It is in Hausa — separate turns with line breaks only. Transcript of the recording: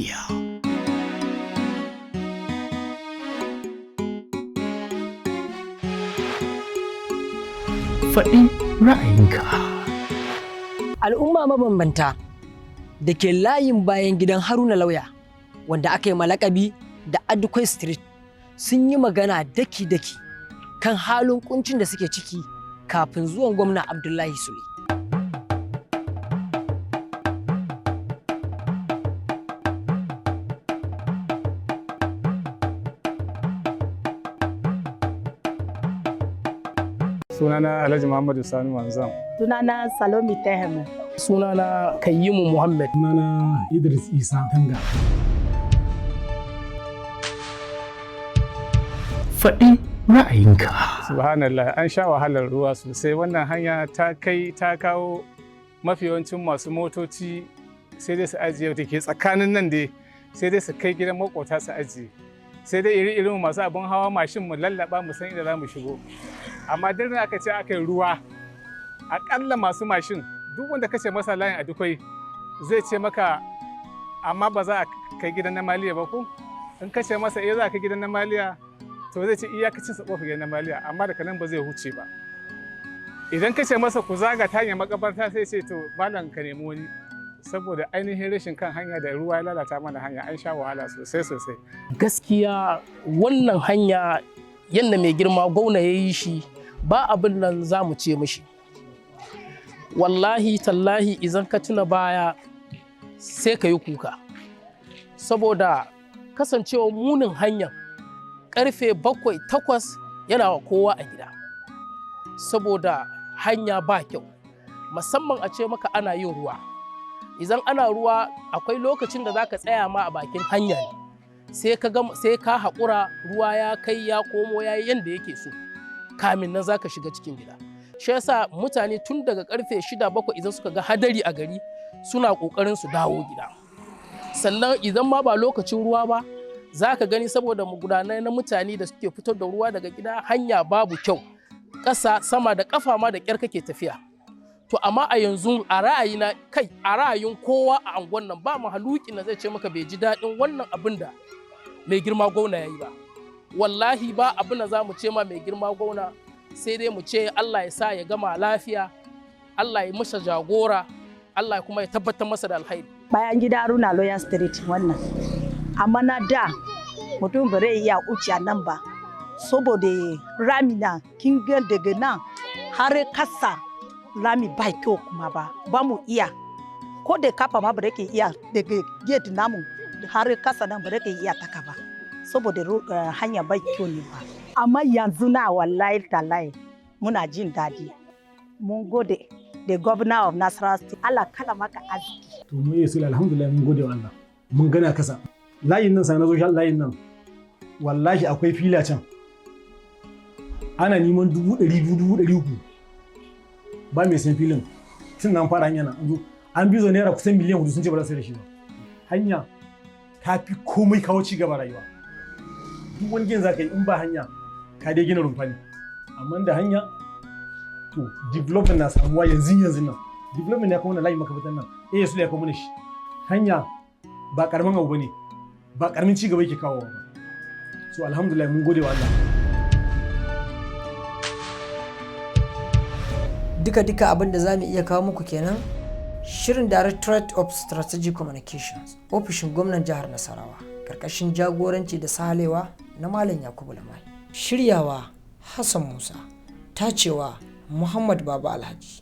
Lafiya. Faɗi ra'ayinka.
Al'umma mabambanta da ke layin bayan gidan Haruna Lauya, wanda aka yi malakabi da Adukwai Street, sun yi magana daki-daki kan halin kuncin da suke ciki kafin zuwan Gwamna Abdullahi Sule.
Sunana Alhaji Muhammadu Sani Wanzam.
Sunana Salomi Teheme.
Sunana Kayyimu Muhammad.
Sunana Idris Isa Tanga.
Faɗi ra'ayinka.
Subhanallah, an sha wahalar ruwa sosai. Wannan hanya ta kai ta kawo mafi yawancin masu motoci sai dai su ajiye da ke tsakanin nan dai, sai dai su kai gidan makota su ajiye. Sai dai iri irin masu abin hawa mashin mu lallaba mu san inda za mu shigo. Amma duk da aka ce aka yi ruwa, akalla masu mashin, duk wanda kace masa layin a Dukwai, zai ce maka amma ba za a kai gidan na Maliya ba. Ko in kace masa eh, za a kai gidan na Maliya, to zai ce iyakacin sa kofar gidan na Maliya, amma daga nan ba zai huce ba. Idan kace masa ku zaga ta hanyar makabarta, sai ce to malam, ka nemi wani, saboda ainihin rashin kan hanya da ruwa ya lalata mana hanya. An sha wahala sosai sosai.
Gaskiya wannan hanya yadda mai girma gwamna ya yi shi, ba abin nan za mu ce mishi. Wallahi tallahi, idan ka tuna baya sai ka yi kuka. Saboda kasancewa munin hanyar, karfe 7, 8 yana wa kowa a gida. Saboda hanya ba kyau. Musamman a ce maka ana yin ruwa. Idan ana ruwa, akwai lokacin da za ka tsaya ma a bakin hanya ne. Sai ka gama, sai ka haƙura, ruwa ya kai ya komo ya yi yadda yake so, kamin nan za ka shiga cikin gida. Shi yasa mutane tun daga karfe 6, 7, idan suka ga hadari a gari, suna ƙoƙarin su dawo gida. Sannan idan ma ba lokacin ruwa ba, za ka gani saboda magudanai na mutane da suke fitar da ruwa daga gida, hanya babu kyau, ƙasa sama da ƙafa ma da ƙyar kake tafiya. To amma a yanzu, a ra'ayina, kai, a ra'ayin kowa a anguwan nan, ba mahalukin da zai ce maka bai ji daɗin wannan abin da mai girma gwamna ya yi ba. Wallahi ba abin da za mu ce ma mai girma gwamna, sai dai mu ce Allah ya sa ya gama lafiya, Allah ya masa jagora, Allah kuma ya tabbatar masa da alkhairi.
Bayan gida Haruna Lawyer Street wannan. Amma na da mutum ba zai iya wuce nan ba. Saboda rami na kin ga daga nan har kasa, rami ba kyau kuma ba mu iya. Ko da kafa ma ba ke iya daga gate namu har kasa nan, ba ke iya taka ba. Saboda hanya ba kyau ne ba. Amma yanzu na wallahi tallahi muna jin daɗi. Mun gode the governor of Nasarawa State. Allah kala maka arziki.
To mu yi sule, alhamdulillah, mun gode wa Allah. Mun gana kasa. Layin nan sai na zo shi layin nan. Wallahi akwai fila can. Ana neman 200,000, 300,000. Ba mai san filin. Tun nan fara hanya nan an zo. An bizo naira kusan miliyan 4, sun ce ba za su da shi ba. Hanya ta fi komai kawo ci gaba rayuwa. Duk wani gini za ka yi, in ba hanya, ka dai gina rumfa ne. Amma da hanya, to development na samuwa yanzu yanzu nan. Development ya kawo mana layi makabartan nan, eh, su ya kawo mana shi. Hanya ba karamin abu bane, ba karamin ci gaba yake kawo ba. So alhamdulillah, mun gode wa Allah.
Duka-duka abin da za mu iya kawo muku kenan. Shirin Directorate of Strategic Communications, ofishin gwamnan jihar Nasarawa, karkashin jagoranci da sahalewa na Malam Yakubu Lamai. Shiryawa Hassan Musa, tacewa Muhammad Baba Alhaji.